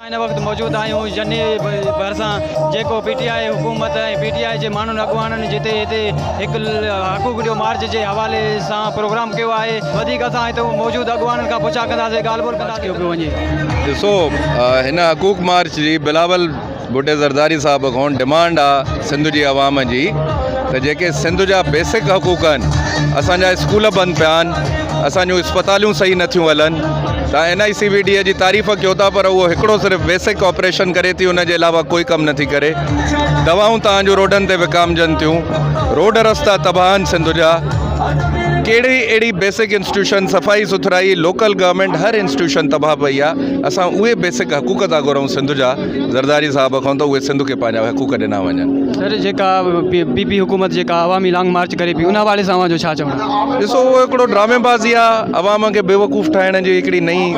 هن وقت موجود آهيون جني ڀرسان جيڪو پي ٽي آء حڪومت ۽ پي ٽي آء جي ماڻهن اڳواڻن جتي هتي هڪ حقوق ڏيو مارچ جي حوالي سان پروگرام ڪيو آهي وڌيڪ اسان هتي موجود اڳواڻن کان پڇا ڪنداسين ڳالهه ٻولهه ڪنداسين ڪيو پيو وڃي. ڏسو هن حقوق مارچ جي بلاول ڀٽي زرداري صاحب کان ڊمانڊ آ سنڌ جي عوام جي ته جيڪي سنڌ جا بيسڪ حقوق آهن اسان جا اسڪول بند پيا آهن اسان جون اسپتاليون صحيح نٿيون هلن تان N I C V D جي تعريف ڪيو ٿا پر اهو هڪڙو صرف بيسڪ آپريشن ڪري ٿي ان جي علاوه ڪوئي ڪم نٿي ڪري دوائون تان جون روڊن تي وڪامجن ٿيون روڊ رستا تباهه آهن سنڌ جا ڪهڙي اهڙي بيسڪ انسٽيٽيوشن صفائي سٿرائي لوڪل گورنمينٽ هر انسٽيٽيوشن تباهه پئي آهي اسان اهي بيسڪ حقوق ٿا گهرون سنڌ جا زرداري صاحب کان ته اهي سنڌ کي پنهنجا حقوق ڏنا وڃن. سر جيڪا پي پي حڪومت جيڪا عوامي لانگ مارچ ڪري پئي ان حوالي سان اوهان جو ڇا چوڻ آهي؟ ڏسو اهو هڪڙو ڊرامي بازي آهي عوام کي بيوقوف ٺاهڻ جي هڪڙي نئين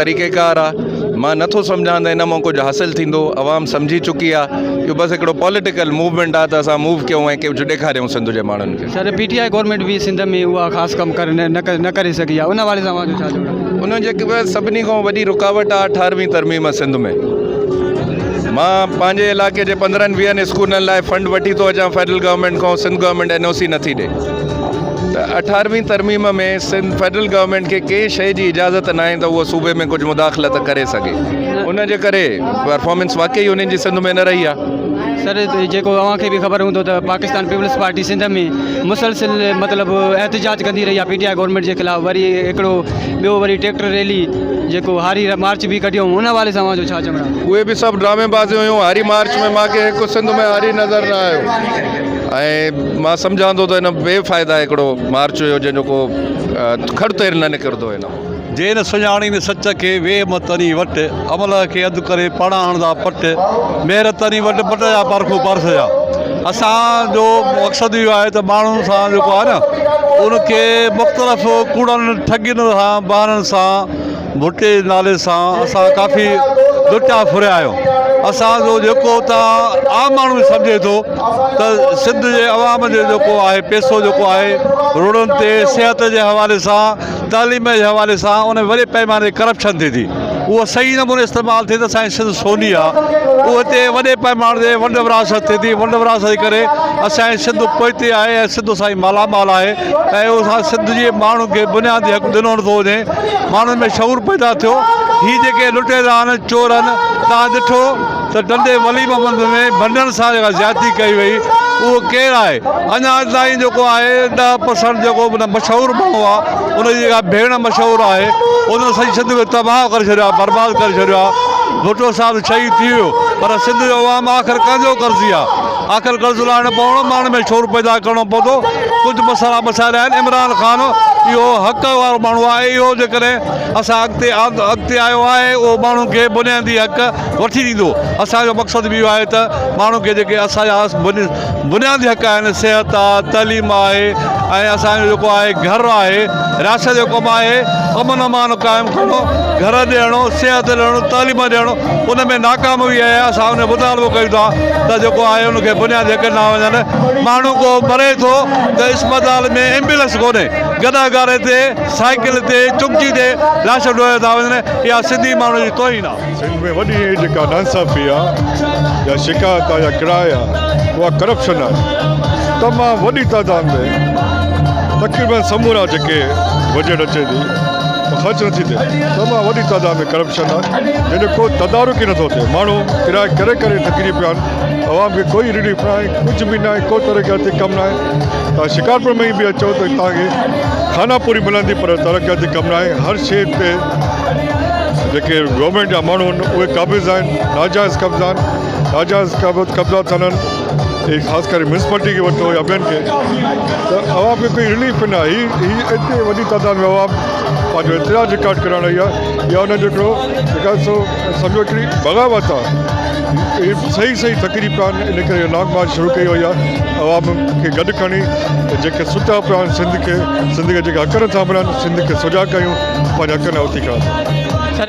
طريقي ڪار آهي مان نٿو سمجهان ته ان مان ڪجهه حاصل ٿيندو عوام سمجهي چڪي آهي اهو بس هڪڙو پوليٽيڪل موومينٽ آهي ته اسان موو ڪيون ۽ ڪجهه ڏيکاريون سنڌ جي ماڻهن کي. سر پي ٽي I government به سنڌ ۾ اها خاص ڪم ڪري نه ڪري سگهي آهي ان حوالي سان اوهان جو ڇا چوڻ آهي؟ ان جي سڀني کان وڏي رڪاوٽ آهي اٺاروين ترميم سنڌ ۾ مان پنهنجي علائقي جي پندرهن ويهن اسڪولن لاء فنڊ وٺي ٿو اچان فيڊرل گورنمينٽ کان سنڌ گورنمينٽ اين او سي نٿي ڏي ته اٺاروين ترميم ۾ سنڌ فيڊرل گورنمينٽ کي ڪنهن شيء جي اجازت ناهي ته اهو صوبي ۾ ڪجهه مداخلت ڪري سگهي ان جي ڪري پرفارمنس واقعي انهن جي سنڌ ۾ نه رهي آهي. سر جيڪو اوهان کي به خبر هوندو ته پاڪستان پيپلز پارٽي سنڌ ۾ مسلسل مطلب احتجاج ڪندي رهي آهي پي ٽي I government جي خلاف وري هڪڙو ٻيو وري ٽريڪٽر ريلي جيڪو هاري مارچ به ڪڍيو ان حوالي سان اوهان جو ڇا چوڻ آهي. اهي به سڀ ڊرامي بازيون هيون هاري مارچ ۾ مان کي هڪ سنڌ ۾ هاري نظر نه آيو ۽ مان سمجهان ٿو ته ان بي فائده هڪڙو مارچ هيو جنهن جو ڪو کڙ تيل نه نڪرندو هن مان. جي نه سڃاڻين سچ کي، ويهه م تني وٽ، املهه کي اڌ ڪري، پاڻ هڻندا پٽ، مير تني وٽ، پٽ جا پرکون پرس جا. اسان جو مقصد اهو آهي ته ماڻهن سان جيڪو آهي نه ان کي مختلف ڪوڙن ٺڳين سان بهانن سان ڀٽي جي نالي سان اسان ڪافي لٽيا ڦريا آهيون اسان جو جيڪو اتان عام ماڻهو به سمجهي ٿو ته سنڌ جي عوام جو جيڪو آهي پيسو جيڪو آهي روڊن تي صحت جي حوالي سان تعليم جي حوالي سان ان ۾ وڏي پئماني تي ڪرپشن ٿئي ٿي اهو صحيح نموني استعمال ٿئي ته اسان جي سنڌ سوني آ اهو هتي وڏي پئماني تي ونڊ ورهاست ٿئي ٿي ونڊ ورهاست جي ڪري اسان جي سنڌ پوئتي آهي ۽ سنڌ اسان جي مالا مال آهي ۽ اسان سنڌ جي ماڻهن کي بنيادي حق ڏنو نٿو وڃي ماڻهن ۾ شعور پيدا ٿيو هي جيڪي لٽيرا آهن چور آهن تان ڏٺو ته ٽنڊي ولي محمد ۾ ڀنڊن سان جيڪا زيادتي ڪئي وئي اهو ڪير آهي اڃا تائين جيڪو آهي 10% جيڪو مشهور ماڻهو آهي ان جي جيڪا ڀيڻ مشهور آهي ان سڄي سنڌ کي تباهه ڪري ڇڏيو آهي برباد ڪري ڇڏيو آهي ڀٽو صاحب شهيد ٿي ويو پر سنڌ جو عوام آخر ڪنهن جو قرضي آهي آخر قرض لاهڻو پوندو ماڻهن ۾ شعور پيدا ڪرڻو پوندو ڪجهه مسئلا مسائل آهن عمران خان اهو حق وارو ماڻهو آهي اهو جيڪڏهن اسان اڳتي اڳتي آيو آهي اهو ماڻهن کي بنيادي حق وٺي ڏيندو اسان جو مقصد به اهو آهي ته ماڻهن کي جيڪي اسان جا بنيادي حق آهن صحت آهي تعليم آهي ۽ اسان جو جيڪو آهي گهر آهي رياست جو ڪم آهي امن امان قائم ڪرڻو گهر ڏيڻو صحت ڏيڻو تعليم ڏيڻو ان ۾ ناڪام هئي آهي اسان ان جو مطالبو ڪيون ٿا ته جيڪو آهي ان کي بنيادي حق ڏنا وڃن ماڻهو ڪو مري ٿو ته اسپتال ۾ ايمبولنس ڪونهي گڏهه گاڏي تي سائيڪل تي چنگچي تي لاش ڍوئي ٿا وڃن اها سنڌي ماڻهو جي توهين آهي. سنڌ ۾ وڏي جيڪا ناانصافي آ يا شڪايت آ يا ڪراء آ اها ڪرپشن آهي تمام وڏي تعداد ۾ تقريبن سمورا جيڪي بجيٽ اچي ٿي خرچ نٿي ٿئي تمام وڏي تعداد ۾ ڪرپشن آ جنهن جو ڪو تدارڪ ئي نٿو ٿئي ماڻهو ڪراء ڪري ڪري ٿڪجي پيا آهن عوام کي ڪوئي رليف ناهي ڪجهه به ناهي ڪو ترقياتي ڪم ناهي تان شڪارپور ۾ به اچو ته تان کي خانا پوري ملندي پر ترقياتي ڪم ناهي هر شيء تي جيڪي گورنمينٽ جا ماڻهو آهن اهي قابض آهن ناجائز قبضا آهن ناجائز قبضا ٿا هلن هي خاص ڪري ميونسپالٽي کي وٺو يا ٻين کي ته عوام کي ڪوئي رليف نه آهي هي هي ايتري وڏي تعداد ۾ عوام پنهنجو احتجاج رڪارڊ ڪرائڻ آئي آهي يا ان جو هڪڙو جيڪا سو سمجهو هڪڙي بغاوت آهي هي صحيح صحيح ٿڪجي پيا آهن ان ڪري لانگ مارچ شروع ڪئي وئي آهي عوام کي گڏ کڻي جيڪي ستا پيا آهن سنڌ کي سنڌ کي جيڪي حق نٿا ملن سنڌ کي سجاڳ ڪيون پنهنجي حقن لاء اٿي کڙا ٿيون.